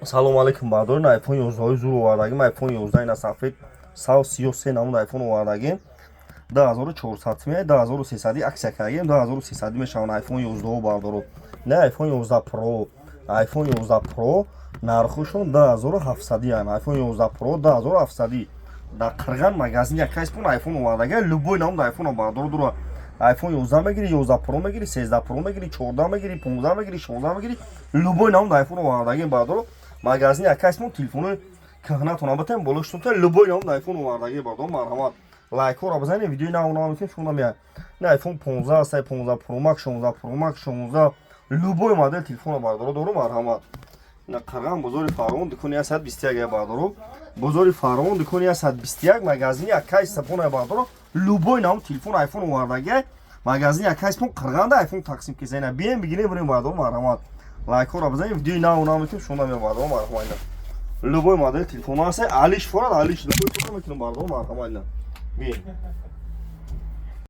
Салом алейкум, бардорин. iPhone 11 зур овардагим. iPhone 11 ина, сафед, сав, сиёҳ, се намуд iPhone овардагим. 2400 ме, 2300 акция кардагим, 2300 мешаванд iPhone 11, бардоро. Не, iPhone 11 Pro, iPhone 11 Pro нархушон 2700 ян. iPhone 11 Pro 2700. Дар Қирған магазин якайс пун iPhone овардага. Любой намуд iPhone, бардоро, дура. iPhone 11 мегири, 11 Pro мегири, 13 Pro мегири, 14 мегири, 15 мегири, 16 мегири, любой намуд iPhone овардагим, бардоро. Магазин якайс пун телефони кӯҳнатона батем боло штунта. Любой намуд iPhone овардаги, бардоро, марҳамат. Лайкҳоро бизанед, видеои нав нав мекунем, шумо намеяд. Не, iPhone 15 аст, 15 Pro Max, 16 Pro Max, 16, любой модел телефона, бардоро, дору, марҳамат. На Қирған, бозори Фаровон, дукони 121, бардоро. Бозори Фаровон, дукони 121, магазини Акай Сапона, бардоро. Любой намуд телефон, iPhone овардаги. Магазини Акай Сапон Қирғанда iPhone тақсим кесена. Бием, бигирем, бирем, бардоро, марҳамат. Лайкҳоро бизанед, видеои нав нав мекунем, шумо намеяд, бардоро, марҳамат. Любой модел телефон ҳаст, алиш форад, алиш любой форад мекунем, бардоро, марҳамат. Бием.